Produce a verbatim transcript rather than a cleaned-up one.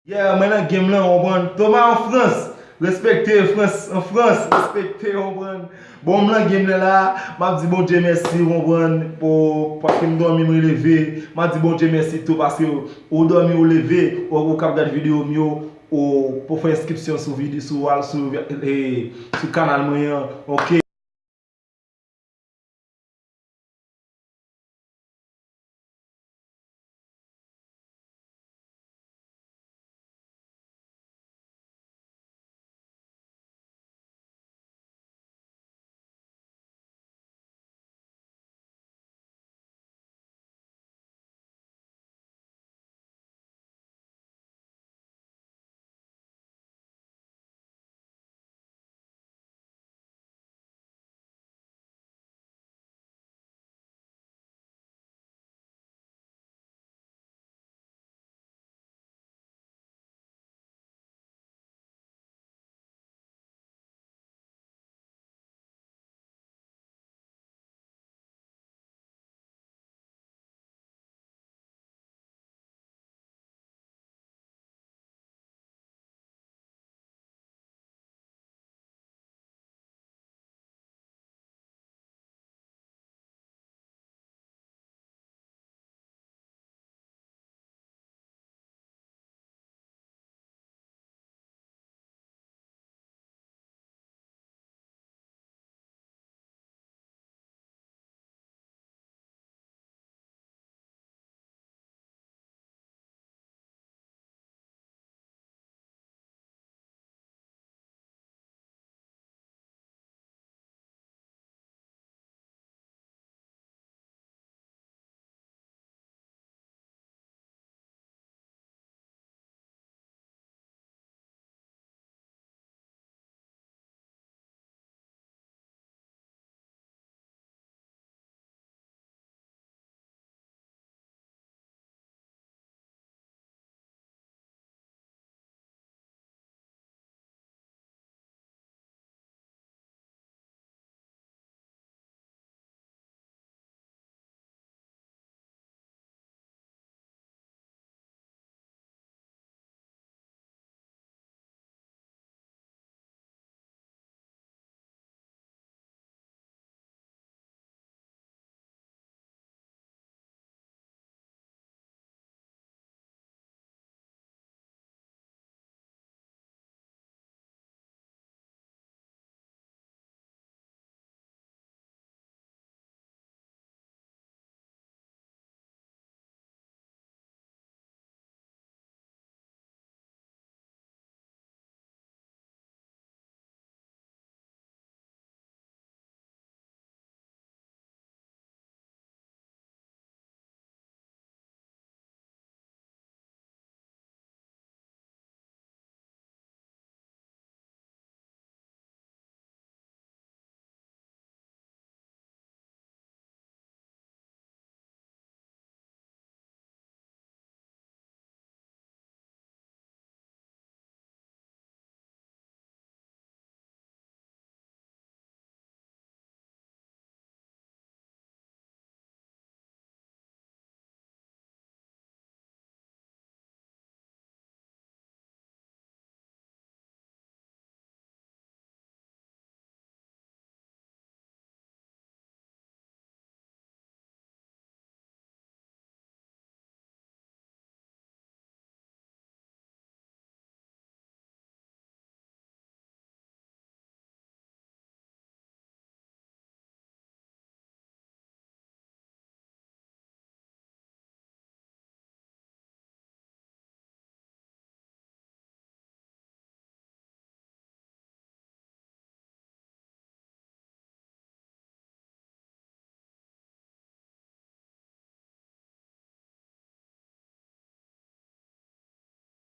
Yeah, mwen nan game lan, w konprann. Thomas an Frans, respekte Frans, an Frans, respekte, w konprann. Bon, m nan game lan la, m ap di Bondye mèsi, w konprann, pou, paske m dòmi, m releve. M ap di Bondye mèsi tou, paske ou dòmi, ou leve, ou, ou k ap gad videyo m yo, ou, pou fè enskripsyon sou vide-, sou, al sou, eh, sou kanal mwen an, ok?